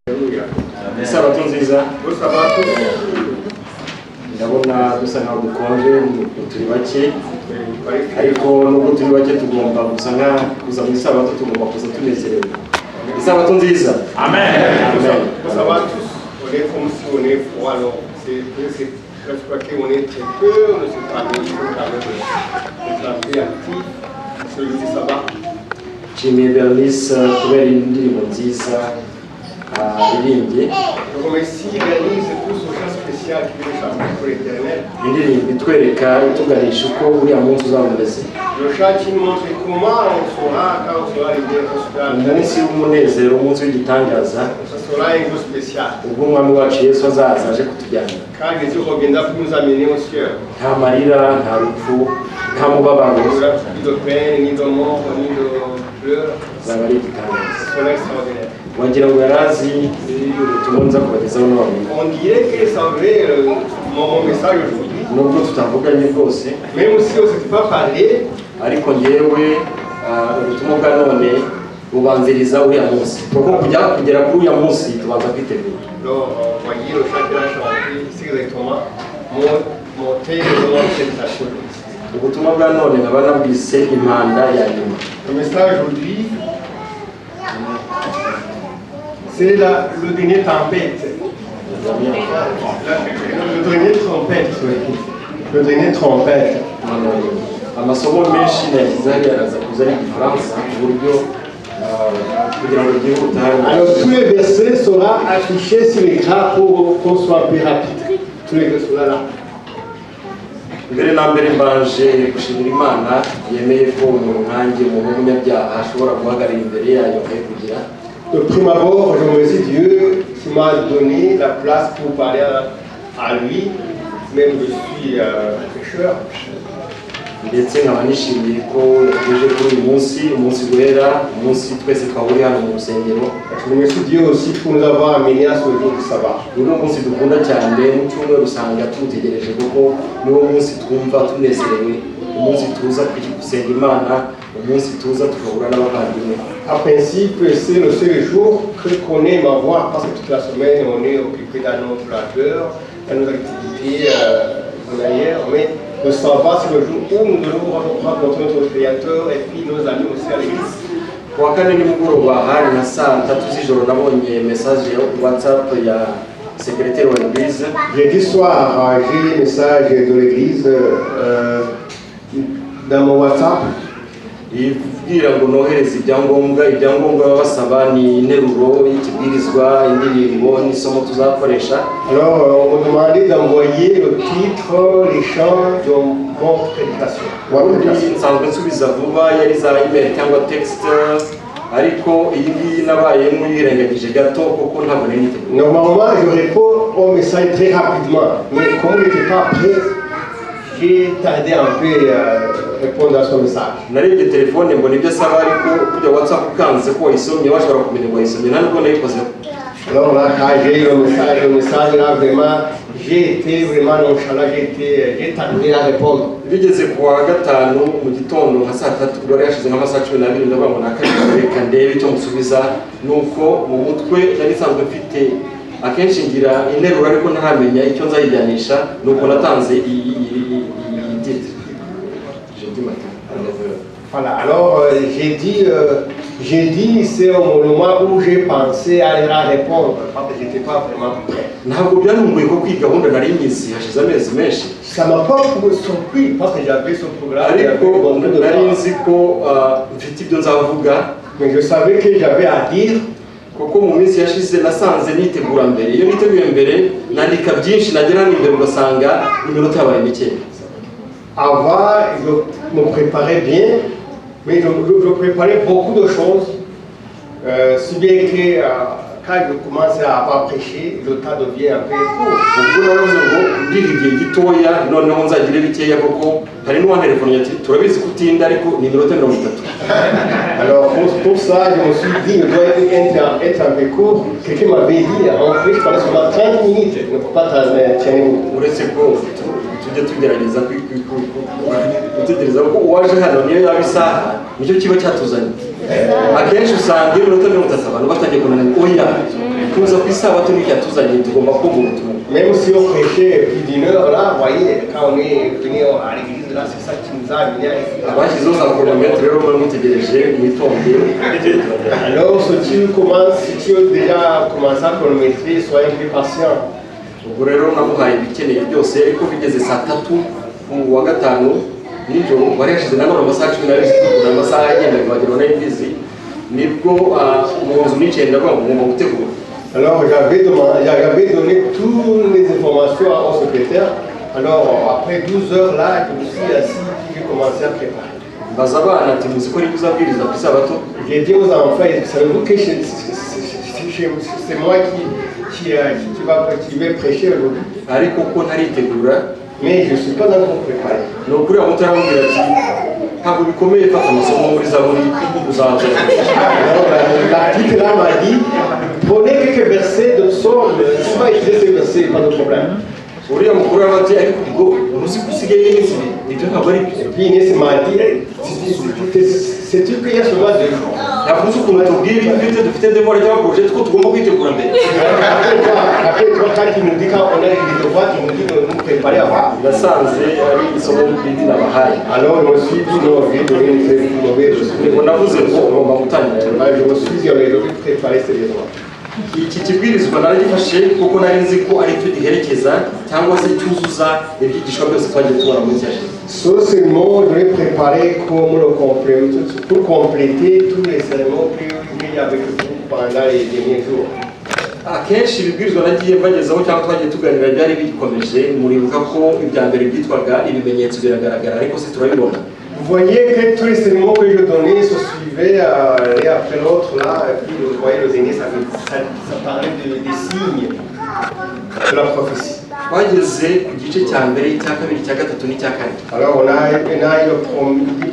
Alléluia. Isabato nziza. Bon sabbat. Ndabona dusa nkaho dukonje, turi bake, ariko nubwo turi bake tugomba gusa nka kuza mu isabato, tugomba kuza tunezerewe. Isabato nziza. Amen. Amen. Bon sabbat à tous. On est comme si on est froid, alors c'est presque qu'on est très peu, on ne sait pas, mais il faut quand même être un peu actif. C'est le jour du sabbat. Nshimiye Bernice kubera indirimbo nziza aririmbye. Je remercie Bernice pour son chant spécial qui vient chanter pour l'Éternel. Indirimbo itwereka, ituganisha uko uriya munsi uzaba umeze. Le chant qui nous montre comment on sera quand on sera arrivé au Umunsi w'umunezero, umunsi w'igitangaza. Ça sera un jour spécial. Ubwo umwami wacu Yesu azaza aje kutujyana. Quand Jésus reviendra pour nous amener au ciel. Nta marira, nta rupfu, nta mubabaro. Il n'y aura plus de peine, ni de mort, ni de pleurs. Azaba ari igitangaza. Ce sera extraordinaire. Wagira ngo yari azi ubutumwa nza kubagezaho none. On dirait qu'il savait mon message aujourd'hui. Nubwo tutavuganye rwose. Même si on ne s'était pas parlé, Ariko ngewe ubutumwa bwa none bubanziriza uriya munsi, kuko kujya kugera kuri uriya munsi tubanza kwitegura. Alors, vous voyez, le chant qu'il a chanté, c'est exactement mon thème de mon prédication. Ubutumwa bwa none nkaba nabwise impanda ya nyuma. Le message aujourd'hui, c'est le dernier tempête. Le dernier trompette, oui. Le dernier trompette. Amasomo menshi nashyize hariya araza kuza ari igifaransa ku buryo kugira ngo byihute hano. Alors, tous les versets seront affichés sur l'écran pour qu'on soit plus rapide. Tous les versets seront là. Mbere na mbere mbanje gushimira Imana yemeye ko umuntu nkanjye, umuntu w'umunyabyaha, ashobora guhagarara imbere yayo akayivugira. De prime abord, je remercie Dieu qui m'a donné la place pour parler à lui, même je suis pécheur. Ndetse nkaba nishimiye ko yatuje kuri uyu munsi, umunsi wera, umunsi twese twahuriye hano mu rusengero. Je remercie Dieu aussi pour nous avoir amenés à ce jour du sabbat. Uyu ni umunsi dukunda cyane. Mu cyumweru usanga tuwutegereje kuko niwo munsi twumva tunezerewe, umunsi tuza gusenga Imana, umunsi tuza tugahura n'abavandimwe. En principe, c'est le seul jour que qu'on aime avoir parce que toute la semaine, on est occupé dans notre labeur, dans nos activités journalières. Mais le sabbat, c'est le jour où nous devons rencontrer notre Créateur et puis nos amis aussi à l'église. Ku wa kane nimugoroba, hari nka saa tatu z'ijoro, nabonye message ya WhatsApp ya secrétaire wa église. Jeudi soir, j'ai un message de l'église dans mon WhatsApp. Ibwira ngo nohereze ibyangombwa. Ibyangombwa baba basaba ni interuro y'ikibwirizwa, indirimbo n'isomo tuzakoresha. Alors, on m'a demandé d'envoyer le titre, les chants de mon prédication. Ma Ubundi prédication. Nsanzwe nsubiza vuba, yari za email cyangwa texte, ariko iyi ngiyi nabaye nk'uyirengagije gato kuko ntabwo nari niteguye. Normalement, je réponds au message très rapidement, mais comme je n'étais pas prêt, j'ai tardé un peu à répondre à son message. Narebye telefone mbona ibyo asaba, ariko kujya WhatsApp ukanze ko wayisomye, washobora kumenya ngo wayisomye, nta nubwo nayikozeho. Alors là, quand j'ai eu le message là, vraiment, j'ai été vraiment nonchalant, j'ai tardé à répondre. Bigeze ku wa gatanu mu gitondo nka saa tatu, ubwo yari hashize nk'amasaha 12, ndavuga ngo nakabiri, reka ndebe icyo musubiza. Nuko mu mutwe nari nsanzwe mfite, akenshi ngira interuro ariko ntaramenya icyo nzayijyanisha, nuko natanze iyi titre jeudi matin à 9h. Voilà, alors j'ai dit, c'est au moment où j'ai pensé à répondre, parce que je n'étais pas vraiment prêt. Ntabwo byantunguye ko kwiga gahunda nari nyizi hashize amezi menshi. Ça m'a pas surpris parce que j'avais ce programme, j'avais Ariko beaucoup de nari temps. Nzi ko mfite ibyo nzavuga. Mais je savais que j'avais à dire. Kuko mu minsi yashize nasanze nitegura mbere, iyo niteguye mbere nandika byinshi, nagera hano imbere ugasanga iminota yabaye mikeya. Avant, je me préparais bien, mais je préparais beaucoup de choses, si bien que quand je commence à avoir prêché, le temps devient un peu court. Ubwo naravuze ngo ndiha igihe gitoya noneho nzagire bikeya, kuko hari n'uwantelefone ati turabizi ko utinda, ariko ni iminota 30. Alors pour ça, je me suis dit, je dois être un peu court. Quelqu'un m'avait dit, en prêche pendant seulement 30 minutes, il ne faut pas tenir beaucoup. Uretse ko tujya tugerageza gutegereza ko uwaje hano niyo yaba isaha nicyo kiba cyatuzanye. Akenshi usanga iyo iminota 30 abantu batangiye kunanirwa, oya. Kuza ku isabato nicyo yatuzanye, tugomba kumva ubutumwa. Même si on prêchait plus d'une heure là, vous voyez, quand on est venu à l'église là, c'est ça qui nous a amené à ici. Abashyizeho za chronomètre rero mube mutegereje, mwitonde. Alors, si tu as déjà commencé à chronométrer, soyez un peu patient. Ubwo rero namuhaye ibikeneye byose, ariko bigeze saa tatu ku wa gatanu nijoro, wari hashize nanone amasaha 12, ukuntu amasaha yagendaga wagira ngo nari mbizi, nibwo mu nzu nicaye ndavuga ngo ngomba gutegura. Alors, j'avais donné toutes les informations au secrétaire. Alors, après 12 heures là, je me suis assis, puis j'ai commencé à préparer. Mbaza abana ati: "Muzi ko aribwo uzabwiriza ku isabato?" J'ai dit aux enfants: "Savez-vous que c'est moi qui vais prêcher aujourd'hui?" Ariko ko ntaritegura. Mais je ne suis pas encore préparé. Ni ukuri aho aramubwira ati: "Ntabwo bikomeye, fata amasomo muri Zaburi uzaza." Alors, la petite là m'a dit: "Prenez quelques versets de psaume, tu vas utiliser ces versets, pas de problème." Uriya mukuru aravuga ati: "Ariko ubwo ntuzi ko usigaye iminsi ibiri? Ibyo ntabwo ari byo." Et puis Inès m'a dit: "Hey, sais-tu qu'il y a seulement 2 jours?" Ntabwo uzi ukuntu tubwira ibyo ufite, dufite devoir cyangwa projet ko tugomba kwitegura mbere. Rappelle-toi quand tu nous dis, quand on a des devoirs, tu nous dis de nous préparer avant. Nasanze ari isomo rindi nabahaye. Alors je me suis dit: "Non, je vais donner une très mauvaise leçon." Ubwo navuze ngo ngomba gutangira. Ah, je me suis dit: "Je vais préparer ces devoirs." Iki kibwirizwa naragifashe kuko nari nzi ko aricyo giherekeza cyangwa se cyuzuza ibyigishwa byose twagiye tubona muri yashize. Ce sermon, je l'ai préparé comme le complément, pour compléter tous les sermons que j'ai eu avec vous pendant les derniers jours. Akenshi ibibwirizwa nagiye mbagezaho cyangwa twagiye tuganira byari bikomeje. Muribuka ko ibya mbere byitwaga ibimenyetso biragaragara, ariko se turabibona? Vous voyez que tous les sermons que je donnais se suivaient l'un après l'autre là, et puis vous voyez le dernier, ça parlait des signes de la prophétie. Twageze ku gice cya mbere, icya kabiri, icya gatatu n'icya kane. Alors on a eu le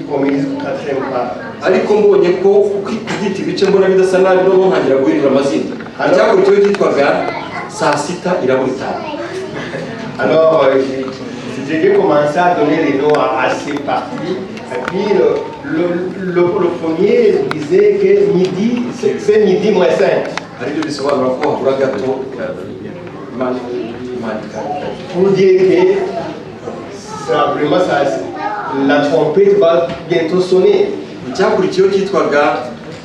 premier jusqu'au quatrième part. Ariko mbonye ko kubyita ibice mbona bidasa nabi, noneho ntangira guhindura amazina. Icyakurikiyeho cyitwaga saa sita irabura itanu. Alors j'ai commencé à donner les noms à ces parties. Et puis le premier disait que midi, c'est midi moins 5. Aribyo bisobanura ko habura gato Imana Imana Pour dire que ça, vraiment, ça, la trompette va bientôt sonner. Icyakurikiyeho cyitwaga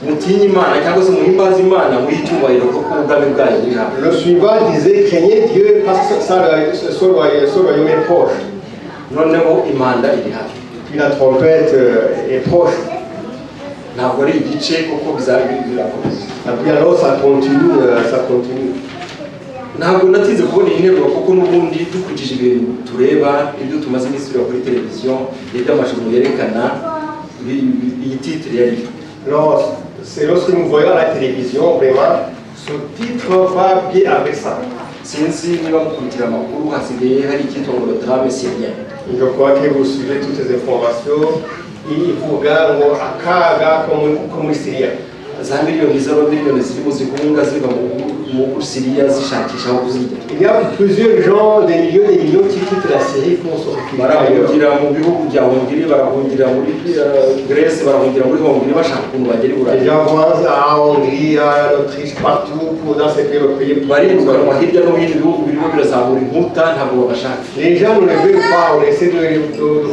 mutinye Imana cyangwa se muhimbaze Imana, muhe icyubahiro kuko ubwami bwayo buri hafi. Le suivant disait: "Craignez Dieu parce que son royaume est proche." Noneho impanda iri hafi. Puis la trompette est proche. Ntabwo ari igice kuko bizaba birakomeza. Et puis alors ça continue, ça continue. Ntabwo natinze kubona iyi nteruro kuko n'ubundi dukurikije ibintu tureba, ibyo tumaze iminsi tureba kuri televiziyo, ibyo amashusho yerekana, iyi titre yari Alors, c'est lorsque nous voyons à la télévision, vraiment, ce titre va bien avec ça. Sinzi niba mukurikira amakuru, hasigaye hari icyitwa ngo drame syrien. Je crois que vous suivez toutes ces informations. Ivuga ngo akaga ko muri Syria. Za miliyoni z'abamiliyoni zirimo zihunga ziva mu Siriya zishakisha aho kuzirya. Il y a plusieurs gens, des millions et des millions qui quittent la Syrie pour se réfugier ailleurs. Barahungira mu bihugu bya Hongrie, barahungira muri Grèce, barahungira muri Hongrie, bashaka ukuntu bagera i Burayi. Les gens vont à Hongrie, à l'Autriche, partout, pour dans ces pays européens. Barirukanwa hirya no hino, ibihugu birimo birazamura inkuta, ntabwo babashaka. Les gens ne les veulent pas, on essaie de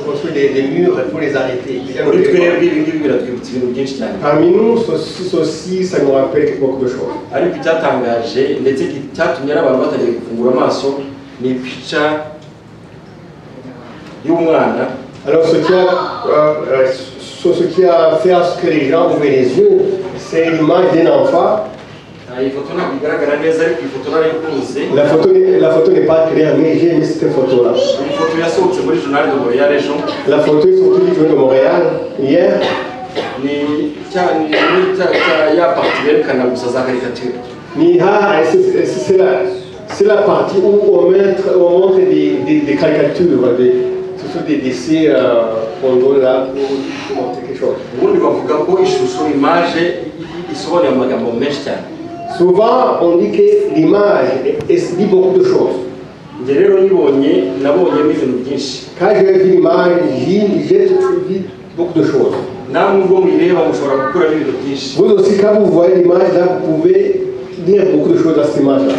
construire des murs pour les arrêter. Les gens ne Muri veulent pas. twebwe ibi ngibi biratwibutsa ibintu byinshi cyane. Parmi nous, ceci, ça nous rappelle beaucoup de choses. Ariko icyatangaje ndetse cyatumye n'abantu batangiye gufungura amaso ni pica y'umwana. Alors, ce qui a fait à ce que les gens ouvrent les yeux, c'est l'image d'un enfant. Ah, iyi foto ntabwo igaragara neza, ariko iyi foto narayikunze. La photo n'est pas claire, mais j'ai aimé cette photo-là. Iyi foto yasohotse muri Journal de Montréal ejo. La photo est sortie du Journal de Montréal hier. Ni cya ni muri cya cya ya partie berekana gusa za caricature. Niha, c'est la partie où on montre des caricatures, ce sont des dessins qu'on donne là pour montrer quelque chose. Ubundi bavuga ko ishusho, image, isobanuye amagambo menshi cyane. Souvent, on dit que l'image dit beaucoup de choses. Njye rero nyibonye nabonyemo ibintu byinshi. Quand j'ai vu l'image, j'ai vu beaucoup de choses. Namwe ubwo muyireba mushobora gukuramo ibintu byinshi. Vous aussi, quand vous voyez l'image, là, vous pouvez lire beaucoup de choses dans cette image-là.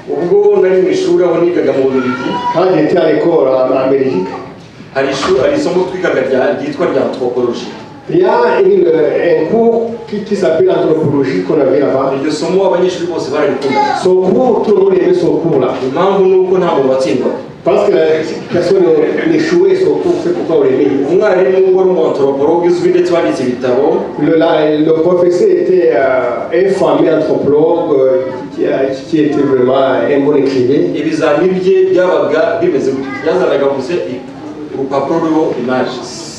Ubwo nari mu ishuri aho nigaga mu Bubiligi, Quand j'étais à l'école en Belgique, hari ishuri, hari isomo twigaga ryitwa rya anthropologie. Il y a un cours qui s'appelle anthropologie qu'on avait là-bas. Iryo somo abanyeshuri bose bararikundaga. Son cours, tout le monde aimait son cours là. Impamvu ni uko nta muntu watsindwaga. Parce que personne n'échouait son cours, c'est pourquoi on l'aimait. Umwarimu wari umu anthropologue uzwi ndetse wanditse ibitabo. Le professeur était un fameux anthropologue qui était vraiment un bon écrivain. Ibizami bye byabaga bimeze gutya, yazanaga gusa urupapuro ruriho image.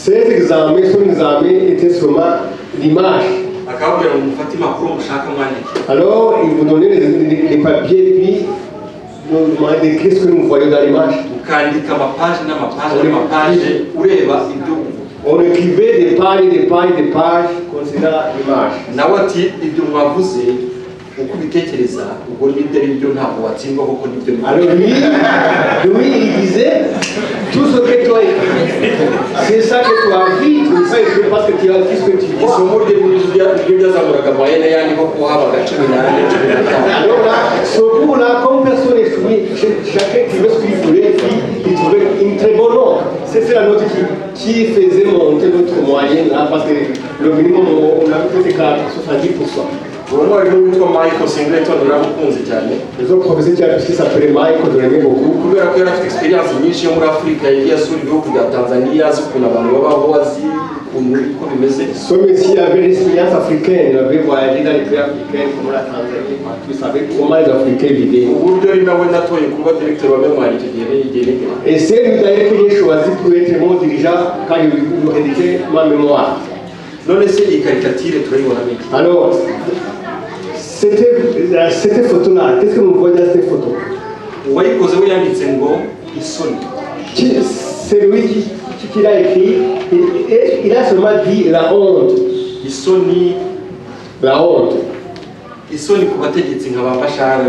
Cet examen, son examen était seulement l'image. Akababwira ngo mufate impapuro mushaka mwandike. Alors, il vous donnait les papiers, puis nous demandait d'écrire ce que nous voyons dans l'image. Ukandika amapaje n'amapaje n'amapaje ureba ibyo. On écrivait des pages, des pages, des pages concernant l'image. Nawe ati ibyo mwavuze uko ubitekereza ubwo nibyo ari byo, ntabwo watsindwa kuko nibyo. Alors lui, il disait, tout ce que toi écris, c'est ça que tu as vu, tu ne pas écrire parce que tu as dit ce que tu vois. Isomo rye niryo ryazamuraga moyenne yandi kuko habaga 14, 15. Alors là, ce cours-là, comme personne n'échouait, chacun écrivait ce qu'il voulait, puis il trouvait une très bonne note. C'est la note qui faisait monter notre moyenne là, parce que le minimum, on avait fait 70%. Uwo mwarimu witwa Michael Singleton naramukunze cyane. Les autres professeurs qui s'appelait Michael, je l'aimais beaucoup. Kubera ko yari afite experience nyinshi yo muri Afurika, yagiye asura ibihugu bya Tanzania, azi ukuntu abantu babaho, azi ukuntu uko bimeze. Ce monsieur avait l'expérience africaine, il avait voyagé dans les pays africains comme la Tanzanie, partout, il savait comment les Africains vivaient. Uburyo ari nawe natoye kuba directeur wa mémoire icyo gihe igihe nigaga. Et c'est lui d'ailleurs que j'ai choisi pour être mon dirigeant quand je rédigeais ma mémoire. None se iyi caricature turayibonamo iki? Alors, cette photo-là, qu'est-ce que vous voyez dans cette photo? Uwayikoze we yanditse ngo isoni. C'est lui qui l'a écrit, et il a seulement dit la honte. Isoni. La honte. Isoni ku bategetsi nka ba Bashar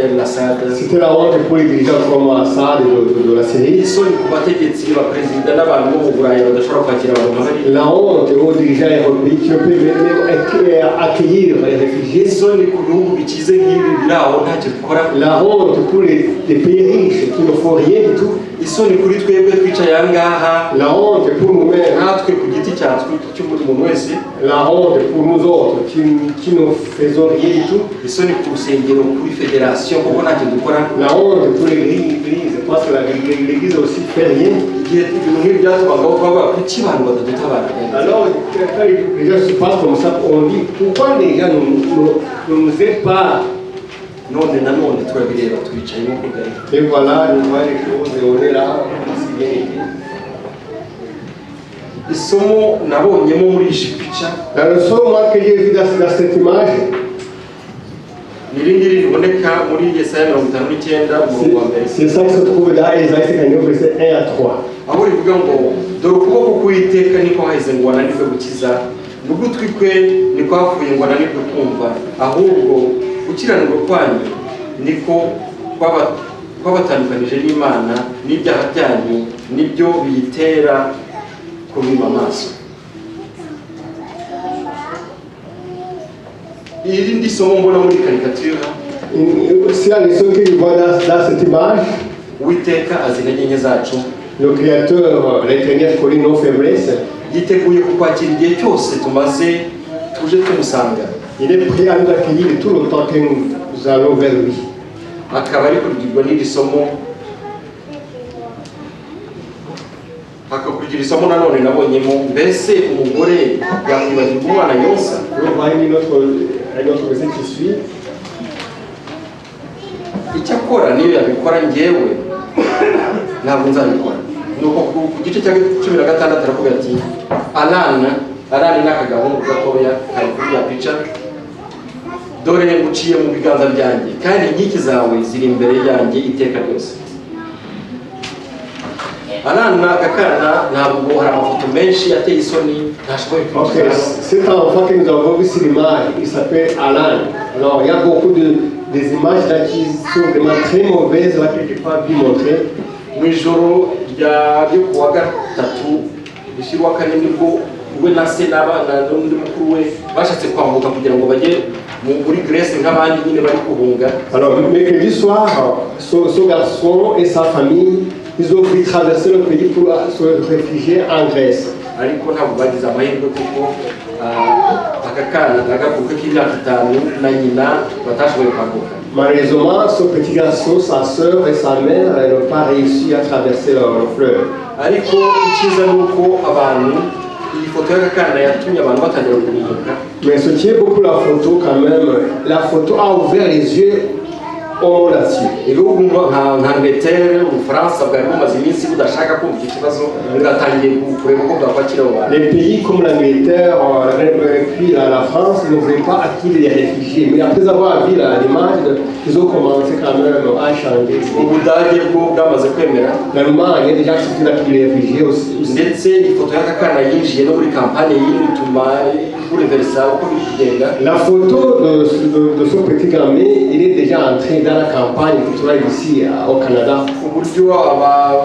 el Assad. C'était la honte pour les dirigeants comme Assad de la Syrie. Isoni ku bategetsi ba perezida n'abantu bo mu Burayi badashobora kwakira abantu nka bariya. La honte aux dirigeants européens qui ne peuvent même accueillir les réfugiés. Isoni ku bihugu bikize nk'ibi biri aho ntacyo bikora. La honte pour les pays riches qui ne font rien du tout. Isoni kuri twebwe twicaye aha ngaha. La honte pour nous-mêmes. Natwe ku giti cyacu cy'umuntu muntu wese. La honte pour nous autres qui ne faisons rien du tout. Isoni ku rusengero, kuri fédération kuko ntacyo dukora. La honte pour l'église, parce que l'église aussi fait rien. Igihe ibintu nk'ibi byatubagaho twavuga kuki abantu batadutabara. Alors, quand les gens se passent comme ça, on dit pourquoi les gens ne nous aident pas? None nanone turabireba twicaye nk'uko byari. Et voilà, nous voyons les choses et on est là, comme si rien n'était. Isomo nabonyemo muri iyi pica, La leçon, moi, que j'ai vue dans cette image, ni iri ngiri riboneka muri Yesaya 59 umurongo wa mbere. c'est ça qui se trouve dans Ésaïe 59, verset 1 à 3. Aho rivuga ngo dore ukuboko k'Uwiteka niko haheze ngo ananirwe gukiza, n'ugutwi kwe niko hapfuye ngo ananirwe kumva, ahubwo gukiranirwa kwanyu niko kwabatandukanije n'Imana, n'ibyaha byanyu nibyo biyitera kubima amaso. Irindi somo mbona muri caricature, C'est la leçon que je vois dans cette image. Uwiteka azi intege nke zacu. Le Créateur, l'Éternel, connaît nos faiblesses. Yiteguye kukwakira igihe cyose tumaze tuje tumusanga. Il est prêt à nous accueillir tout le temps que nous allons vers lui. Akaba ari kurigirwa n'iri somo, hakakurikira isomo nanone nabonyemo, mbese umugore yakwibagirwa umwana yonsa? On va un autre verset qui suit. Icyakora niyo yabikora njyewe ntabwo nzabikora. Nuko ku gice cya 16 aravuga ati Alana, Alana ni aka gahungu gatoya kari kuri ya pica, dore nguciye mu biganza byanjye kandi inkike zawe ziri imbere yanjye iteka ryose. Alana aka kana ntabwo hari amafoto menshi ateye isoni ntashoboye Ok, kwinjira. Cet enfant que nous avons vu sur l'image, il s'appelle Alan. Alors, il y a beaucoup des images là qui sont vraiment très mauvaises, là, que je n'ai pas vu montrer. Mu ijoro ryo kuwa gatatu rishyirwa kane nibwo we na se n'abana n'undi mukuru we bashatse kwambuka kugira ngo bajye Muri Grèce nk'abandi nyine bari guhunga. Alors, mercredi soir, ce garçon et sa famille, ils ont pu traverser le pays pour se réfugier en Grèce. Ariko ntabwo bagize amahirwe kuko aka kana n'agakobwa k'imyaka 5 na nyina batashoboye kwambuka. Malheureusement, ce petit garçon, sa sœur et sa mère n'ont pas réussi à traverser le fleuve. Ariko icyiza ni uko abantu iyi foto y'aka kana yatumye abantu batangira guhumuka. Mais ce qui est beaucoup la photo quand même, la photo a ouvert les yeux au monde entier. Ibihugu nka Angleterre, Ubufaransa bwari bumaze iminsi budashaka kumva iki kibazo bwatangiye kureba uko bwakwakira abo bantu. Les pays comme l'Angleterre, puis la France, ils ne voulaient pas accueillir les réfugiés. Mais après avoir vu l'image, ils ont commencé quand même à changer. Ubudage bwo bwamaze kwemera. L'Allemagne a déjà accepté d'accueillir les réfugiés aussi. Ndetse ifoto y'aka kana yinjiye no muri campagne yindi ituma bouleversa uko biri kugenda. La photo de ce petit gamin, il est déjà entré dans la campagne électorale ici au Canada. Uburyo aba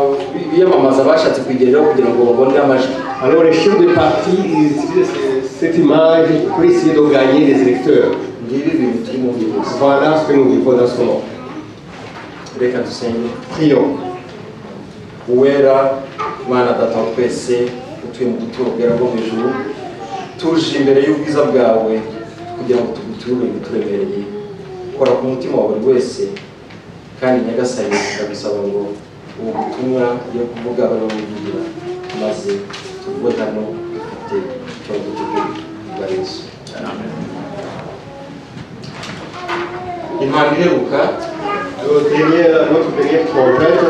biyamamaza bashatse kuyigenderaho kugira ngo babone amajwi. Alors les chefs de parti, ils utilisent cette image pour essayer de gagner les électeurs. Ngibi ibintu turimo byihuse. Voilà ce que nous vivons dans ce moment. Reka dusenge. Prions. Uwera Mana Data wa twese utuye mu buturo bwera bwo mu ijuru, tuje imbere y'ubwiza bwawe kugira ngo tuguture ibituremereye. Kora ku mutima wa buri wese kandi Nyagasani ndagusaba ngo ubu butumwa ugiye kuvuga barabuvugira maze tuvuge hano dufite icyo duteguye bwa Yesu. Impanda iheruka. Alors, notre dernière trompette,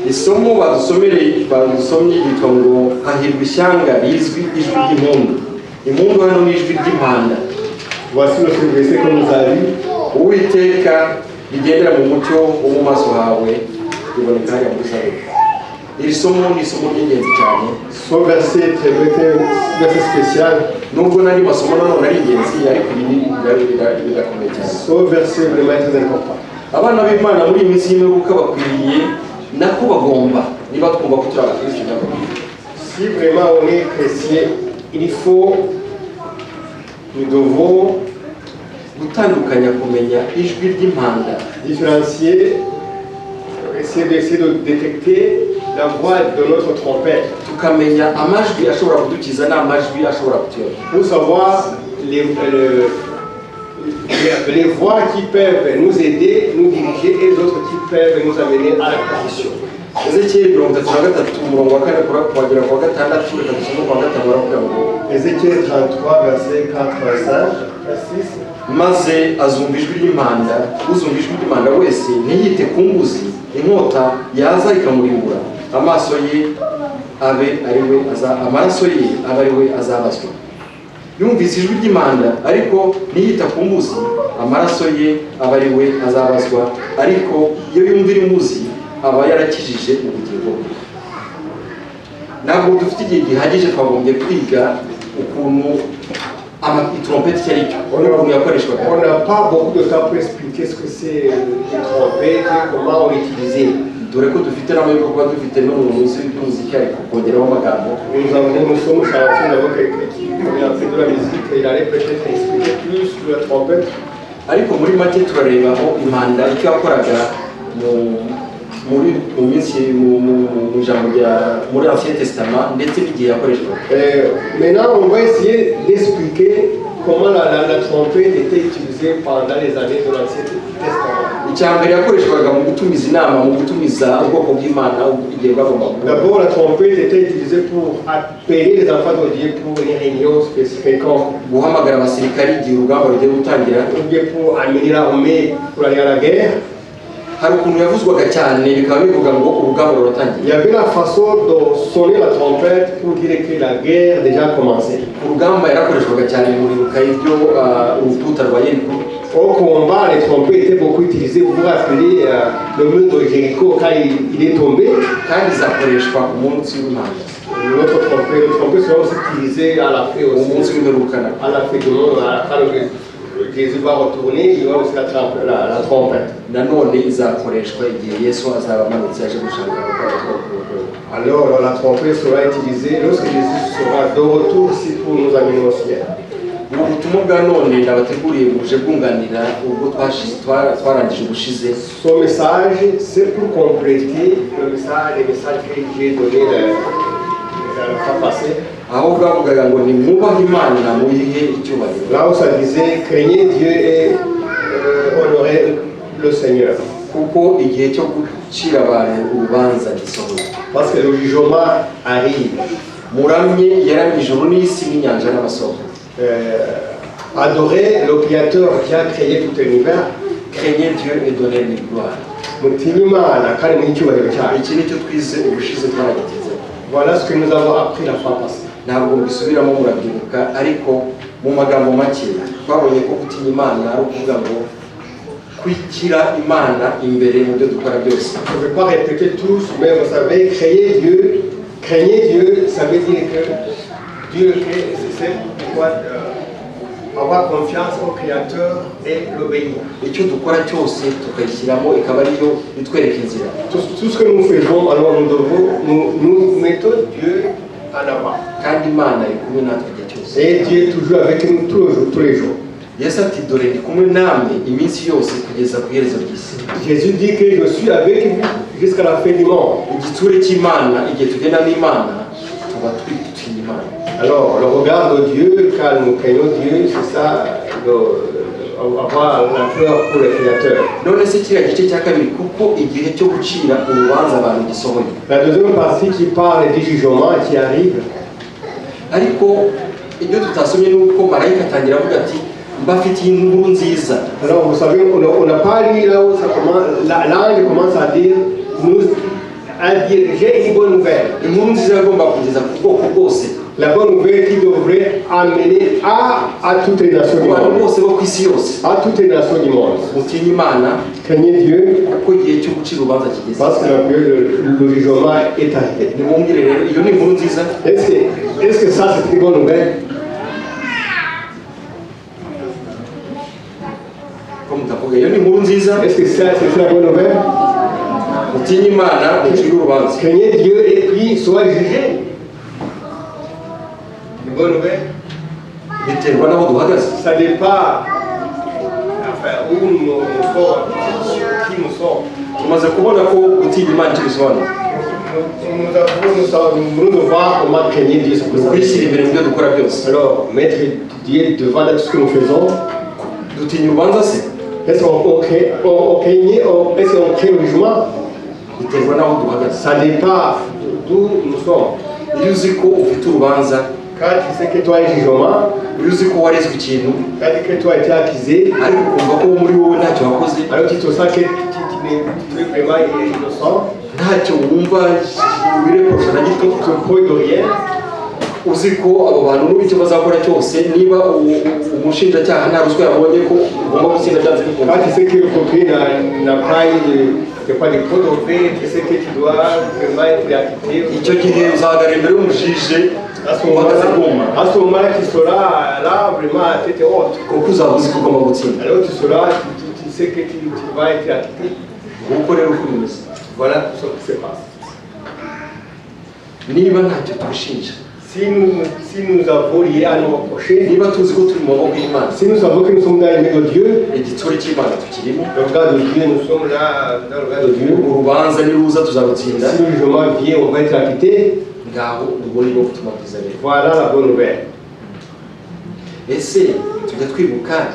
Isomo badusomereye badusomye yitwa ngo hahirwa ishyanga rizwi ijwi ry'impundu. Impundu hano ni ijwi ry'impanda. Voici le verset que nous avons lu. Uwiteka rigendera mu mucyo wo mu maso hawe riboneka hariya muri Zaburi. Iri somo ni isomo ry'ingenzi cyane. Ce verset est un verset spécial. Nubwo n'andi masomo nanone ari ingenzi ariko iri ni rirakomeye cyane. Ce verset vraiment est très important. Abana b'Imana muri iyi minsi y'imperuka bakwiriye nako bagomba niba twumva ko turi abakristo nyakuri. Si vraiment on est chrétien, il faut, nous devons gutandukanya kumenya ijwi ry'impanda, différencier, essayer de détecter la voix de notre trompette tukamenya amajwi ashobora kudukiza n'amajwi ashobora kutuyobya, pour savoir les voix qui peuvent nous aider, nous diriger et les autres qui peuvent nous amener à la perdition. Ezekiyeli 33 umurongo wa 4 kuwagera ku wa 6, reka dusome ku wa 5, baravuga ngo: Ézéchiel 33, verset 4, 5, 6. Maze azumva ijwi ry'impanda, uzumva ijwi ry'impanda wese ntiyite ku mbuzi, inkota yaza ikamurimbura, amaso ye abe ari we aza, amaraso ye abe ari we azabazwa. Yumvise ijwi ry'impanda ariko ntiyita ku mbuzi, amaraso ye aba ari we azabazwa, ariko iyo yumvira imbuzi aba yarakijije ubugingo bwe. Ntabwo dufite igihe gihagije, twagombye kwiga ukuntu iturompeti icyo ari cyo n'ukuntu yakoreshwaga. On n'a pas beaucoup de temps pour expliquer ce que c'est une trompette et comment on l'utilisait. Dore ko dufite n'amahirwe kuba dufite n'umuntu uzi iby'umuziki ariko kongeraho amagambo. Nous sommes chanceux d'avoir quelqu'un qui connaît un peu de la musique et il allait peut-être expliquer plus sur la trompette. Ariko muri make turareba aho impanda icyo yakoraga mu muri mu minsi mu ijambo rya muri Ancien Testament ndetse n'igihe yakoreshwaga. Maintenant, on va essayer d'expliquer comment la trompette était utilisée pendant les années de l'Ancien Testament. Icya mbere yakoreshwaga mu gutumiza inama, mu gutumiza ubwoko bw'Imana igihe bwagombaga guhura. D'abord, la trompette était utilisée pour appeler les enfants de Dieu pour une réunion spécifique, guhamagara abasirikari igihe urugamba rugiye gutangira, ou bien pour amener l'armée pour aller à la guerre. Hari ukuntu yavuzwaga cyane bikaba bivuga ngo urugamba ruratangiye. Il y avait la façon de sonner la trompette pour dire que la guerre déjà commencé. Urugamba yarakoreshwaga cyane muribuka ibyo urukuta rwa Yeriko. Au combat, les trompettes étaient beaucoup utilisées pour appeler le mur de Jéricho quand il est tombé. Kandi izakoreshwa ku munsi w'impanda. Notre trompette, le trompette sera aussi utilisée à la fin aussi. Umunsi w'imperuka nako. À la fin du monde, à la fin, Jésus va retourner, il y aura aussi la trompette. Nanone izakoreshwa igihe Yesu azaba amanutse aje gushaka. Alors la trompette sera utilisée lorsque Jésus sera de retour ici pour nous amener au ciel. Ubu butumwa bwa none nabateguriye buje bwunganira ubwo twarangije ubushize. Son message, c'est pour compléter le message, les messages que j'ai donnés la fois passée. Aho bwavugaga ngo nimwubahe Imana muyihe icyubahiro. Là où ça disait, craignez Dieu et honorez le Seigneur. Kuko igihe cyo gucira abantu urubanza gisohoye. Parce que le jugement arrive. Muramye yaramye ijuru n'isi n'inyanja n'amasoko. Adorez le Créateur qui a créé tout l'univers. Craignez Dieu et donnez-lui gloire. Mutinye Imana kandi muhe icyubahiro cyayo. Iki nicyo twize ubushize, twaragitinzeho. Voilà ce que nous avons appris la fois passée. Ntabwo mbisubiramo, murabyibuka, ariko mu magambo make twabonye ko gutinya Imana ari ukuvuga ngo kwishyira Imana imbere mu byo dukora byose. Je ne vais pas répéter tous, mais vous savez, créer Dieu, craignez Dieu, ça veut dire que Dieu, c'est pourquoi avoir confiance au Créateur et l'obéir. Icyo dukora cyose tukayishyiramo, ikaba ariyo itwereka inzira. Tout ce que nous faisons, alors nous devons, nous, nous mettons Dieu en avant. Kandi Imana iri kumwe natwe igihe cyose. Et Dieu est toujours avec nous tous les jours, tous les jours. Yesu ati dore ndi kumwe namwe iminsi yose kugeza ku iherezo ry'isi. Jésus dit que je suis avec vous jusqu'à la fin du monde. Igitsure cy'Imana, igihe tugenda n'Imana tuba twitinya Imana. Alors, le regard de Dieu, quand nous craignons Dieu, c'est ça, avoir la peur pour le Créateur. None se kiriya gice cya kabiri, kuko igihe cyo gucira urubanza abantu gisohoye. La deuxième partie qui parle du jugement qui arrive, ariko ibyo tutasomye ni uko marayika atangira avuga ati mbafitiye inkuru nziza. Alors vous savez, on n'a pas lu là où ça commence, l'ange commence à dire, nous, à dire, j'ai une bonne nouvelle. Inkuru nziza yagomba kugeza ku bwoko bwose. La bonne nouvelle qui devrait amener à toutes les nations Ku du bantu monde. Bose bo ku isi yose. À toutes les nations du monde. Mutinye Imana Craignez Dieu, kuko igihe cyo gucira urubanza kigeze. Parce que le jugement est arrivé. Nimumbwire rero, iyo ni inkuru nziza? Est-ce que ça, c'est une bonne nouvelle? Ko mutavuga, iyo ni inkuru nziza? Est-ce que ça, c'est la bonne nouvelle? Mutinye Imana mucire urubanza. Craignez Dieu et puis soyez jugés. Une bonne nouvelle? Biterwa n'aho duhagaze. Ça dépend, enfin, où nous sommes, qui nous sommes. Tumaze kubona ko gutinya Imana icyo bisobanura. Nous devons voir comment craigner Dieu. C'est pour Ni ça. ukwishyira imbere mu byo dukora byose. Alors, mettre Dieu devant tout ce que nous faisons, Dutinya urubanza se? Est-ce qu'on on crée, on, on craignait, on- est-ce qu'on crée le jugement? Biterwa n'aho duhagaze. Ça dépend d'où nous sommes. Iyo uzi ko ufite urubanza, Quand tu sais que toi, un jugement, iyo uzi ko warezwe ikintu, quand tu sais que toi, tu es accusé, ariko ukumva ko muri wowe ntacyo wakoze, alors tu te sens que tu es vraiment innocent, ntacyo wumva wireporosha na gito, tu te reproches de rien, uzi ko abo bantu n'ubu icyo bazakora cyose, niba umushinjacyaha nta ruswa yabonye, ko ugomba gutsinda byanze bikunze. Quand tu sais que le procureur n'a pas eu de, pas de preuves, tu sais que tu dois vraiment être acquitté. Icyo gihe uzahagarara imbere y'umujije À ce uhagaze moment-là, bwuma, à ce moment-là, tu seras là vraiment à tête haute. Kuko uzaba uzi ko ugomba gutsinda. Alors tu seras, tu sais que tu vas être acquitté. Nguko rero uko bimeze. Voilà tout ce qui se passe. Niba ntacyo twishinja, Si nous avons rien à nous reprocher, niba tuzi ko turi mu maboko y'Imana, si nous savons que nous sommes dans les mains de Dieu, igitsure cy'Imana tukirimo, le regard de Dieu, nous sommes là dans le regard de Dieu. Urubanza niruza tuzarutsinda. Si le jugement vient, on va être acquitté. Ngaho ubwo ni bwo butumwa bwiza rero. Voilà la bonne nouvelle. Ese tujya twibuka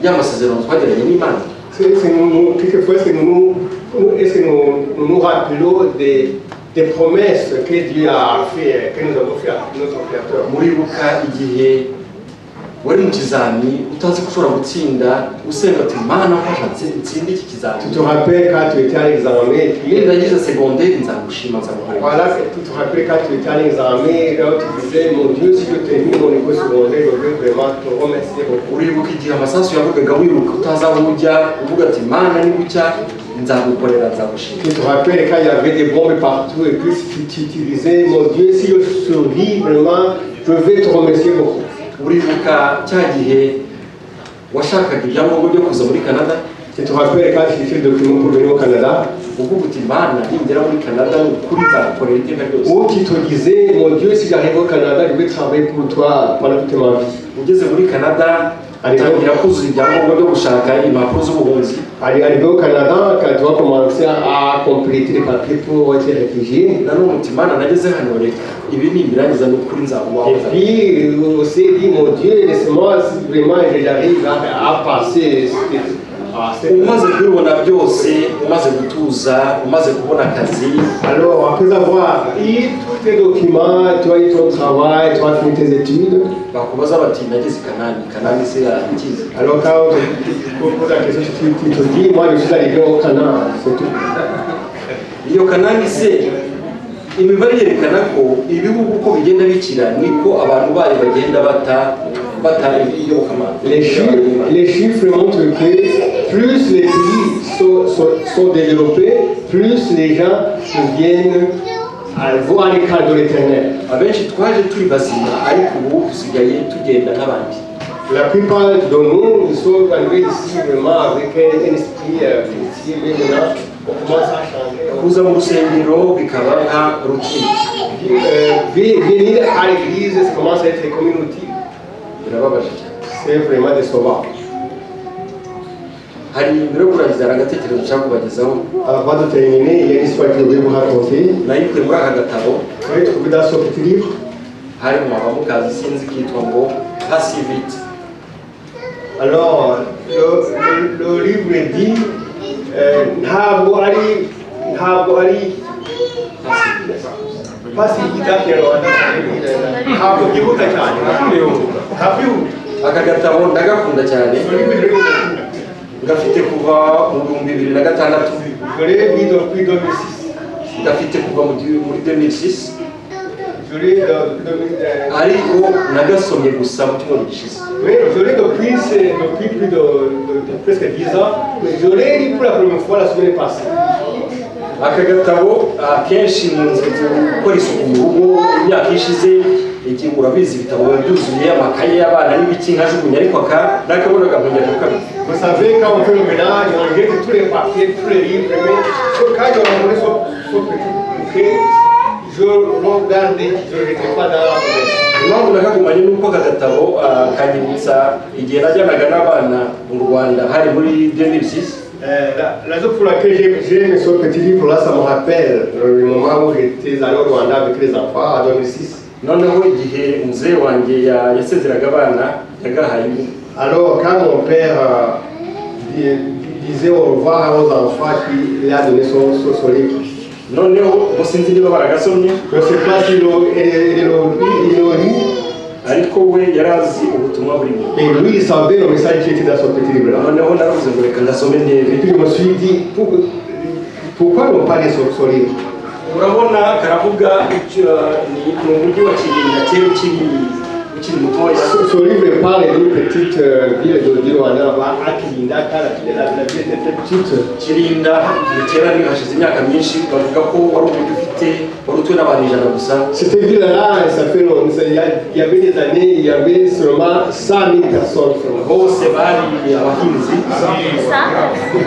ya masezerano twagiranye n'Imana? Quelquefois, est-ce que est-ce que nous nous rappelons des promesses que Dieu a fait, que nous avons fait à notre Créateur? Muribuka igihe wari mu kizami utazi ko ushobora gutsinda, usenga ati Mana mfasha ntsinde iki kizami. Tu te rappelles quand tu étais à l'examen, et puis, Nindangiza segonderi nzagushima, nzagukorera. Voilà, tu te rappelles quand tu étais à l'examen, là où tu disais, mon Dieu, si je termine mon école secondaire, je veux vraiment te remercier beaucoup. Uribuka igihe amasasu yavugaga wiruka utazi aho ujya, uvuga ati Mana nibucya nzagukorera, nzagushima. Tu te rappelles quand il y avait des bombes partout et puis tu disais, mon Dieu, si je survis vraiment, je vais te remercier beaucoup. Uribuka cya gihe washakaga ibyangombwa byo kuza muri Canada? Tu te rappelles quand tu cherchais le document pour venir au Canada? Uvuga uti Mana ningera muri Canada ni ukuri nzagukorera iteka ryose. Où tu te disais, mon Dieu, si j'arrive au Canada, je vais travailler pour toi pendant toute ma vie. Ugeze muri Canada utangira kuzuza ibyangombwa byo gushaka impapuro z'ubuhunzi. Arrivé au Canada, quand tu vas commencer à compléter les papiers pour être réfugié, Nanone uti Mana nageze hano reka ibi nimbirangiza ni ukuri nzaba uwawe. Et puis aussi dit, mon Dieu, laisse-moi, si vraiment j'arrive à passer à cette. Umaze kubibona byose umaze gutuza umaze kubona akazi, Alors, après avoir eu tous tes documents, tu as eu ton travail, tu as fini tes études, bakubaza bati nageze i Kanani Kanani se yakize. Alors quand on te pose la question, tu te dis, moi je suis arrivé au Canaan, c'est tout. Iyo Kanani se imibare yerekana ko ibihugu uko bigenda bikira niko abantu bayo bagenda bata bata iyobokamana. Les chiffres montrent que plus les pays sont développés, plus les gens viennent à voir l'écart de l'Éternel. Abenshi twaje turi bazima ariko ubu dusigaye tugenda nk'abandi. La plupart de nous, nous sommes arrivés ici vraiment avec un esprit chrétien, mais maintenant, on commence à changer. Kuza mu rusengero bikaba nka routine. Venir à l'église, ça commence à être comme une routine. Birababaje cyane. C'est vraiment décevant. Hari mbere yo kurangiza hari agatekerezo nshaka kubagezaho. Avant de terminer, il y a une histoire que je vais vous raconter. Nayikuye muri aka gatabo. Vous avez trouvé dans ce petit livre. Hari mu mukazi sinzi kitwa ngo Passivity. Alors, le livre dit, ntabwo ari passivité kinyarwanda ntabwo byihuta cyane ntabwo byihuta. Aka gatabo ndagakunda cyane. Ce livre, je l'ai Ngafite kuva mu 2006. Je l'ai lu depuis 2006. Ngafite kuva muri 2006. Je l'ai depuis 2000, Ariko nagasomye gusa mu cyumweru gishize. Oui, je l'ai depuis plus de presque 10 ans, mais je l'ai lu pour la première fois la semaine passée. Aka gatabo akenshi nkunze gukora isuku mu rugo imyaka ishize igihe urabizi ibitabo biba byuzuye amakaye y'abana n'ibiki nkajugunya ariko aka nakabonaga nkongera kakabika. Vous savez, quand on fait le ménage, on jette tous les papiers, tous les livres, mais quand je rencontrais ce petit bouquet, je le regardais, je ne le jetais pas dans la poubelle. Impamvu nakagumanye ni uko aka gatabo kanyibutsa igihe najyanaga n'abana mu Rwanda hari muri 2006. La raison pour laquelle j'ai ce petit livre-là, ça me rappelle le moment où j'étais allé au Rwanda avec les enfants en 2006. Noneho igihe umuzehe wanjye yasezeraga abana yagahaye imbwa. Alors, quand mon père disait au revoir aux enfants, il a donné son livre. Noneho ubwo sinzi niba baragasomye. Je ne sais pas s'ils l'ont lu, Ariko we yari azi ubutumwa burimo. Mais lui, il savait le message qui était dans ce petit livre-là. Noneho naravuze ngo reka ngasome Et ndebe. puis je me suis dit, pourquoi ne pas lire ce livre? Urabona karavuga icyo ni umujyi wa Kirinda kera ukiri mutoya. Ce livre parle d'une petite ville du Rwanda, là-bas, à Kirinda, quand la ville était très petite. Kirinda ni kera ni hashize imyaka myinshi bavuga ko wari umujyi ufite wari utuwe n'abantu 100 gusa. Cette ville-là, ça fait longtemps, il y avait des années, il y avait seulement 100 000 personnes seulement. Bose bari abahinzi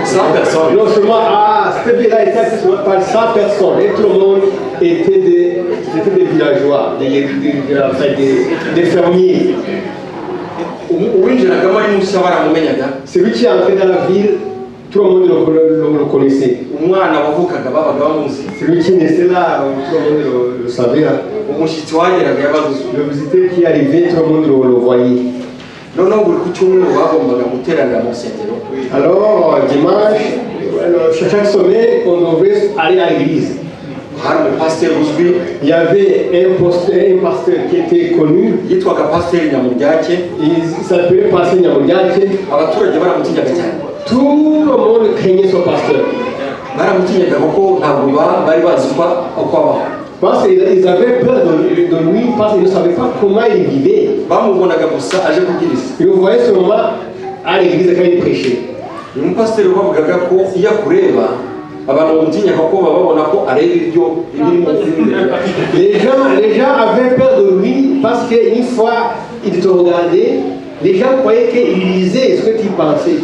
100 personnes. Non seulement, ah, cette ville-là était habitée seulement par 100 personnes et tout le monde était des villageois, enfin, des fermiers. Uwinjiragamo ari mushya baramumenyaga. Celui qui est entré dans la ville, tout le monde le connaissait. Umwana wavukaga babaga bamuzi. Celui qui naissait là, tout le monde le savait, hein. Umushyitsi wageraga yabaga uzwi. Le visiteur qui arrivait, tout le monde le voyait. Noneho buri ku cyumweru bagombaga guteranira mu rusengero. Alors, dimanche, alors, chaque semaine, on devait aller à l'église. Hari umupasiteri uzwi. Il y avait un pasteur qui était connu, Yitwaga pasiteri Nyamuryake. Il s'appelait Pasteur Nyamuryake. Abaturage baramutinyaga cyane. Tout le monde craignait ce pasteur. Baramutinyaga kuko ntabwo bari bazi uko abaho. Parce qu'ils ils avaient peur de lui, parce qu'ils ne savaient pas comment il vivait. Bamubonaga gusa aje kubwiriza. Ils le voyaient seulement à l'église quand il prêchait. Uyu mupasiteri bavugaga ko iyo akureba abantu bamutinya kuko baba babona ko areba ibyo ibiri mu imbere. Les gens avaient peur de lui parce qu'une fois il te regardait, les gens croyaient qu'il lisait ce que tu pensais.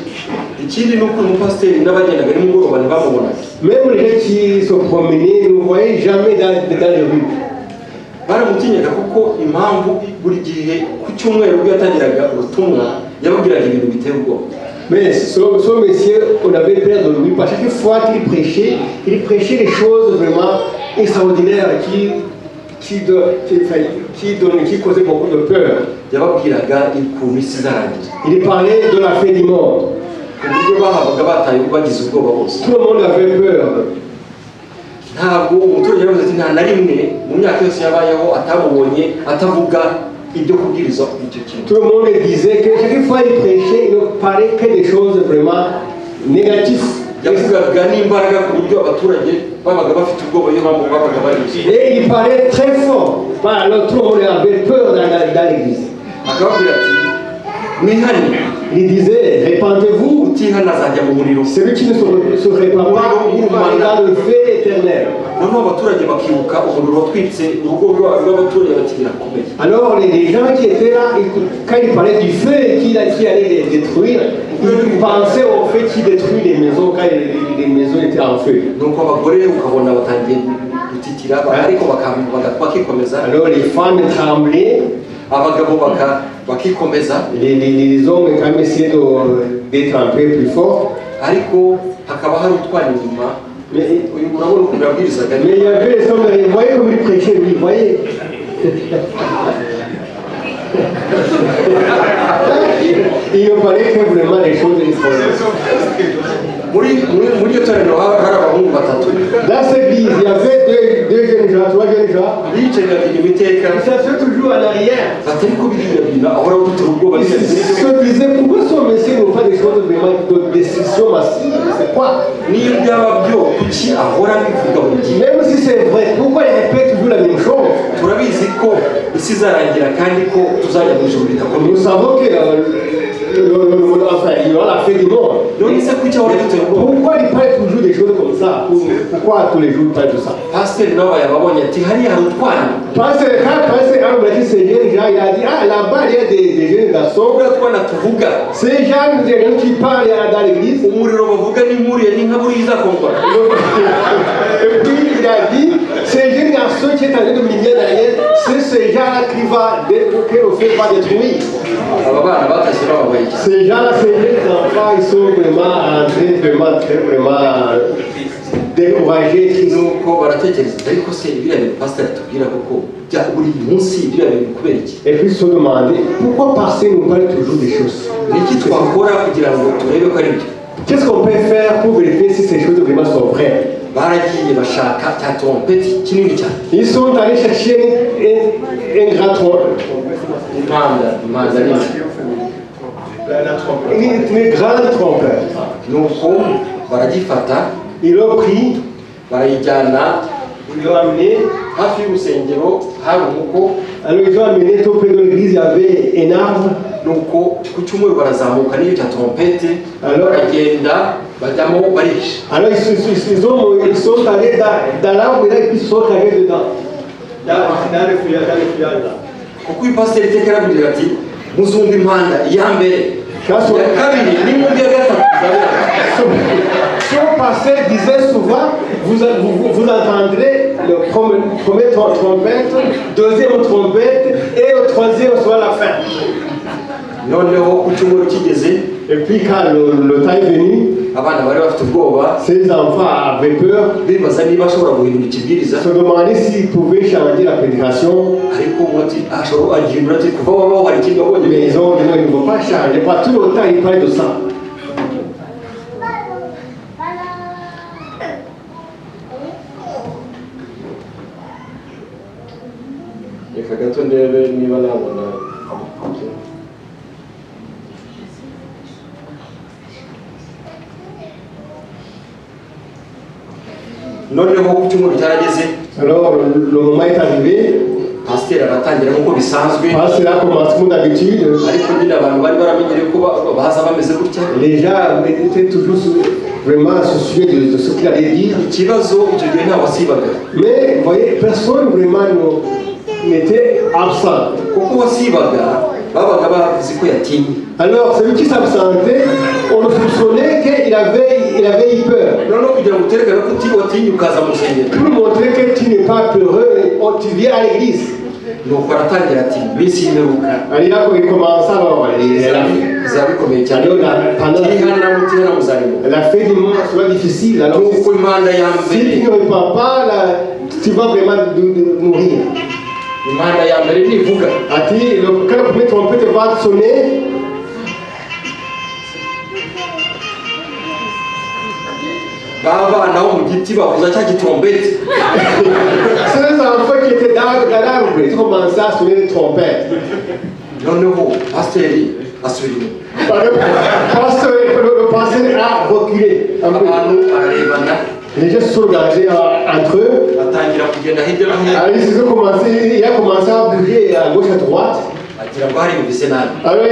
Ikindi Ikindi ni uko uyu mupasiteri n'abagendaga nimugoroba ntibamubonaga. Même les gens qui se promenaient ne le voyaient jamais dans les rues. Baramutinyaga kuko impamvu buri gihe ku cyumweru ubwo yatangiraga ubutumwa yababwiraga ibintu biteye ubwoba. Mais ce monsieur, on avait peur de lui, parce que chaque fois qu'il prêchait, il prêchait des choses vraiment extraordinaires qui, enfin, qui causaient beaucoup de peur. Yababwiraga ukuntu isi izarangira. Il parlait de la fin du monde. Ku buryo bahabaga bataye bagize ubwoba bose. Tout le monde avait peur. Ntabwo umuturage yaravuze ati nta na rimwe mu myaka yose yabayeho atamubonye atavuga ibyo kubwiriza icyo kintu. Tout le monde disait que chaque fois qu'il prêchait, il ne parlait que des choses vraiment négatives. Yavugaga n'imbaraga ku buryo abaturage babaga bafite ubwoba iyo babaga bari. Et il parlait très fort. Voilà, alors tout le monde avait peur dans l'église. Akababwira ati mwihane. Il disait, répandez-vous. Utihana azajya mu muriro. Celui qui ne se répand pas, il va aller dans le feu éternel. Noneho abaturage bakibuka umuriro watwitse urugo rw'abaturage bati birakomeye. Alors les gens qui étaient là, quand il parlait du feu qui allait les détruire, ils pensaient au feu qui détruit les maisons quand les maisons étaient en feu. Nuko abagore ukabona batangiye gutitira ariko bakikomeza. Alors les femmes tremblaient, abagabo bakikomeza. les hommes quand même essayaient d'être un peu plus forts. Ariko hakaba hari utwana inyuma. Mais, uyu murabona ukuntu yabwirizaga. mais il y avait les hommes, vous voyez comme il prêchait, lui, vous voyez. Il ne parlait que vraiment des choses extraordinaires. Muri iryo torero hari abahungu batatu. Dans cette église, il y avait deux jeunes gens, trois jeunes gens. Bicaraga inyuma iteka. Ils s'assoyaient toujours en arrière. Bati ariko biriya bintu ahora dutera ubwoba. Ils se disaient, pourquoi ce monsieur nous fait des choses vraiment de destruction massive? C'est quoi? Niyo byaba byo kuki ahora abivuga buri gihe? Même si c'est vrai, pourquoi il répète toujours la même chose? Turabizi ko isi izarangira kandi ko tuzajya mu ijuru bidakomeye. Nous savons que enfin, il y aura la fin du monde. None se kuki ahora dutera ubwoba? Pourquoi il parle toujours des choses comme ça? Pourquoi tous les jours il parle de ça? Pasiteri nawe yababonye ati hariya hari utwana. Parce que quand Pasteur Armand ces jeunes gens, il a dit, ah là-bas il y a des jeunes garçons. Turiya twana tuvuga. Ces gens, des gens qui parlent dans l'église. Umuriro bavuga ni nk'uriya ni nka buriya izakongora. Et puis il a dit, ces jeunes garçons qui est en train de lumière derrière, c'est ces gens-là que le feu va détruire. Aba bana batashye bababaye cyane. Ces gens-là, ces jeunes enfants, ils sont vraiment en train vraiment, très vraiment découragés, tristes. Nuko baratekereza ariko se biriya bintu pasiteri atubwira koko bya buri munsi biriya bintu kubera iki? Et puis ils se sont demandé, pourquoi pasteur nous parle toujours des choses? Ni iki twakora kugira ngo turebe ko ari byo? Qu'est-ce qu'on peut faire pour vérifier si ces choses vraiment sont vraies? Baragiye bashaka cya trompette kinini cyane. Ils sont allés chercher un grand trompette. Impanda nini. Une grande trompette. Nuko baragifata. Ils l'ont pris, barayijyana. Ils l'ont amené. Hafi y'urusengero hari umuko. Alors ils ont amené tout près de l'église, il y avait un arbre. Nuko ku cyumweru barazamuka n'iyo cya trompette baragenda bajyamo barihisha. Alors ils sont allés dans l'arbre et là, ils sont cachés dedans. Dans le feuillage, dans le feuillage là. Kuko uyu pasiteri iteka yarabwira ati muzumva impanda iya mbere iya kabiri n'impundu ya gatatu. Son pasteur disait souvent, vous entendrez le premier trompette, deuxième trompette et le troisième sera la fin. Noneho ku cyumweru kigeze. Et puis quand le temps est venu, abana bari bafite ubwoba. Ces enfants avaient peur. Bibaza niba ashobora guhindura ikibwiriza. Se demandaient s'ils pouvaient changer la prédication. Ariko umwe ati ashobora agihindura ati kuva wabaho hari ikindi wabonye. Mais ils ont dit non, ils ne vont pas changer. Pas tout le temps ils parlaient de ça. Reka gato ndebe niba nabona. Noneho ku cyumweru cyarageze. Alors le moment est arrivé. Pasiteri aratangira nk'uko bisanzwe. Pasteur a commencé comme d'habitude. Ariko nyine abantu bari baramenyereye ko baza bameze gutya. Les gens étaient toujours vraiment soucieux de ce qu'il allait dire. Ikibazo icyo gihe nta wasibaga. Mais vous voyez, personne vraiment n'était absent. Kuko wasibaga Babaga bazi ko yatinye. Alors, celui qui s'absentait, on le soupçonnait qu'il avait eu peur. Noneho kugira ngo uterekane ko watinye ukaza mu rusengero. Pour montrer que tu n'es pas peureux, tu viens à l'église. Nuko aratangira ati iminsi y'imperuka Alors, il a commencé alors, bizaba bikomeye cyane. Alors, pendant mutihana mutihana muzarimbuka. La fin du monde sera difficile. Alors, Nuko impanda ya si mbere tu ne réponds pas, là, tu vas vraiment mourir. Impanda ya mbere nivuga Ati, quand la première trompette va sonner, ba bana bo mu giti bavuza cya gitombeti ces enfants qui étaient dans l'arbre, ils ont commencé à sonner des trompettes. Noneho pasiteri asubira inyuma. Alors, le pasteur a reculé un peu. Abantu bararebana. Les gens se sont regardés entre eux. Batangira kugenda hirya no hino. Alors, il a commencé à bouger à gauche, à droite. Agira ngo hari yumvise nabi. Alors,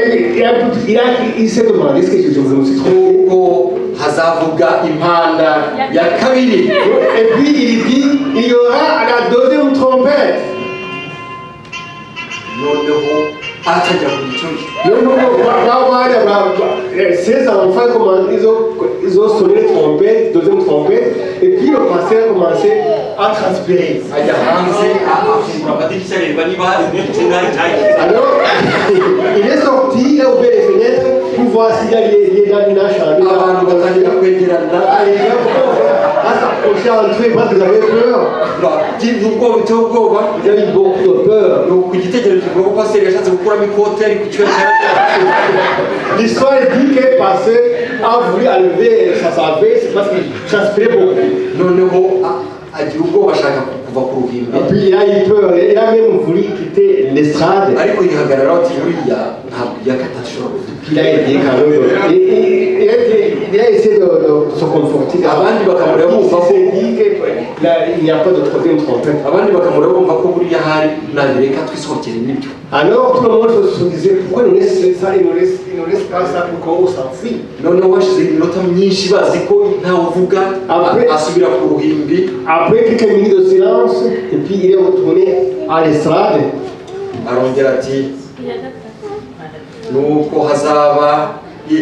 il s'est demandé ce que je me suis trompé. Kuko hazavuga impanda ya kabiri. Et puis, il dit, il y aura la deuxième trompette. Noneho atangira kugira icyo Ces enfants, comment ils ont sonné les trompettes, deuxième trompette, et puis le pasteur a commencé à transpirer. Ajya hanze afungura amadirishya areba niba hari ndetse n'ahari cyagize. Alors, il est sorti, il a ouvert les fenêtres pour voir s'il y a les dans la chambre. Abantu batangira kwegerana. Ah, les gens commencent à s'approcher entre eux parce qu'ils avaient peur. Bagira ubwoba biteye ubwoba. Ils avaient beaucoup de peur. Nuko igitekerezo kivuga ko pasiteri yashatse gukuramo ikote ariko icyuya cyaragiye. L'histoire dit que le pasteur a voulu enlever sa veste parce qu'il transpirait beaucoup. Noneho agira ubwoba ashaka kuva ku ruhimbi. Et puis il a eu peur, il a même voulu quitter l'estrade. Ariko yihagararaho ati buriya ntabwo iya gatatu ishobora kuvuga. Il a été quand même. Et il a essayé de se conforter. Abandi bakamureba Il bumva ko s'est dit qu'il n'y a pas de troisième trompette. Abandi bakamureba bumva ko buriya hari nabireka twisohokere nibyo. Alors tout le monde se disait: pourquoi il nous laisse ça, il nous laisse pas ça pour qu'on s'enfuit. Noneho hashize iminota myinshi bazi ko ntawe uvuga asubira ku ruhimbi. Après quelques minutes de silence, et puis il est retourné à l'estrade. Arongera ati nuko hazaba i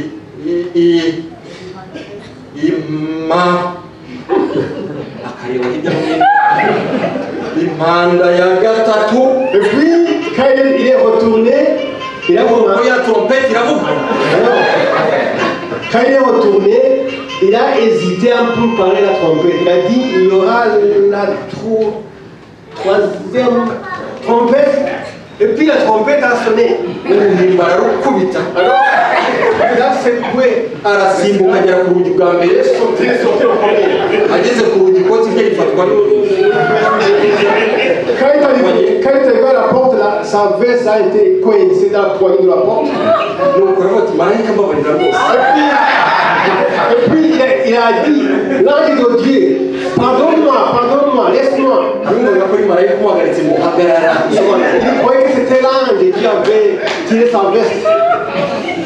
ima akareba hirya no hino impanda ya gatatu. Et puis, quand il est retourné, il a nuko commencé. Ya trompette iravuga. Alors, quand il est retourné, il a hésité un peu pour parler la trompette. Il a dit: il y aura la troisième trompette. Et puis la trompette a sonné. Uruhimbi ararukubita. Alors, il a secoué. Arasimbuka agera ku rugi bwa mbere. Sauté, sauté au premier. Ageze ku rugi ikoti rye rifatwa Quand il est arrivé à la porte, là, sa veste a été coincée dans la poignée de la porte. Nuko aravuga ati marayika mbabarira rwose. Et puis il a dit: l'ange de Dieu, pardonne-moi, pardonne-moi, laisse-moi. Yumvaga ko ari marayika umuhagaritse ngo hagarara. Il croyait que c'était l'ange qui avait tiré sa veste.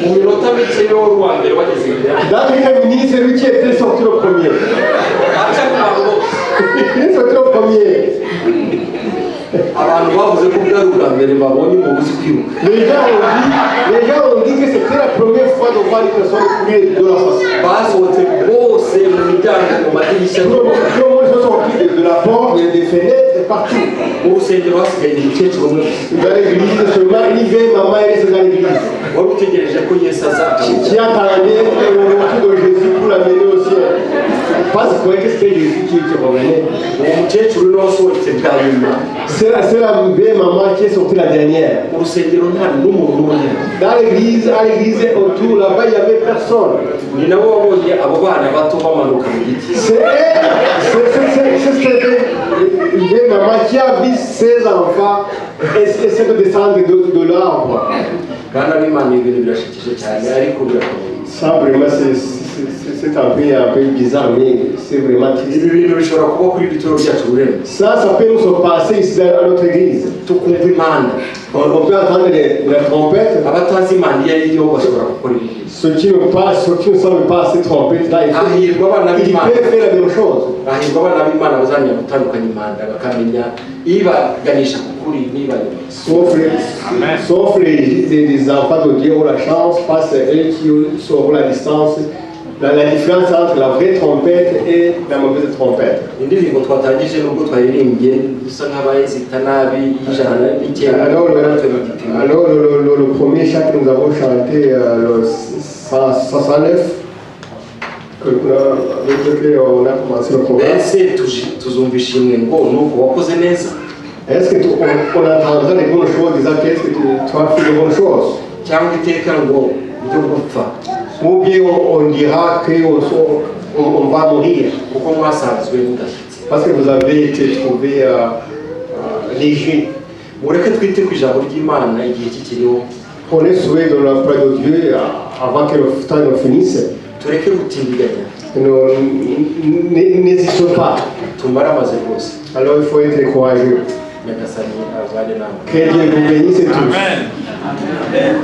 Mu minota mike niwe wari uwa mbere wageze imbere. Dans quelques minutes, c'est lui qui était sorti le premier. Aca ku bantu bose. Il est sorti le premier. Abantu bavuze ko bwari ubwa mbere babonye umuntu uzi kwiruka. Les gens ont dit que c'était la première fois de voir une personne courir de la façon. Basohotse bose mu miryango mu madirishya. Tout le monde sont sortis de la porte, des fenêtres, partout. Mu rusengero hasigaye umukecuru umwe gusa. Dans l'église, seulement une vieille maman est restée dans l'église. Wari utegereje ko Yesu aza. Qui attendait le retour de Jésus pour l'amener au ciel. Parce qu'il croyait que c'était Jésus qui revenait. Uwo mukecuru niwe wasohotse bwa nyuma. C'est la vieille maman qui est sortie la dernière. Mu rusengero nta n'umuntu n'umwe. Dans l'église, à l'église, autour là-bas, il n'y avait personne. Ni nabo wabonye abo bana bato bamanuka mu giti. C'est elle, c'est cette vieille maman qui a vu ses enfants essayer de descendre de l'arbre. Bana b'Imana ibintu birashekeje cyane ariko birakomeye. Ça, vraiment, c'est un peu bizarre, mais c'est vraiment triste. Ibi bintu bishobora kuba kuri iri torero ryacu Rurembo. Ça peut nous se passer ici dans notre église. Tukumva impanda. On peut entendre la trompette. Abatazi impanda iyo ari yo bashobora gukora ibi ngibi. Ceux qui ne savent pas ces trompettes-là, Hahirwa abana ils b'Imana. peuvent faire la même chose. Hahirwa abana b'Imana bazamenya gutandukanya impanda, bakamenya ibaganisha ku kuri n'ibayobya. Sauf les enfants de Dieu ont la chance, parce que eux qui sauront la distance, la différence entre la vraie trompette et la mauvaise trompette. Indirimbo twatangije nubwo twayirimbye dusa nk'abayizita nabi y'ijana n'icyenda Alors, le premier chant que nous avons chanté, le 169, avec lequel on a commencé le programme, Mbese tuzumva ishimwe ngo nuko wakoze neza est-ce que on entendra les bonnes choses disant qu'est-ce que tu as fait de bonnes choses? Cyangwa iteka ngo byo gupfa Ou bien on dira qu'on on va mourir kuko mwasanzwe mudashyitse parce que vous avez été trouvé léger. Mureke twite ku ijambo ry'Imana igihe kikiriho. Prenez soin de la parole de Dieu avant que le temps ne finisse. Tureke gutindiganya. N'hésitons pas. Tumaramaze rwose. Alors il faut être courageux. Nyagasani abane namwe. Que Dieu vous bénisse tous. Amen.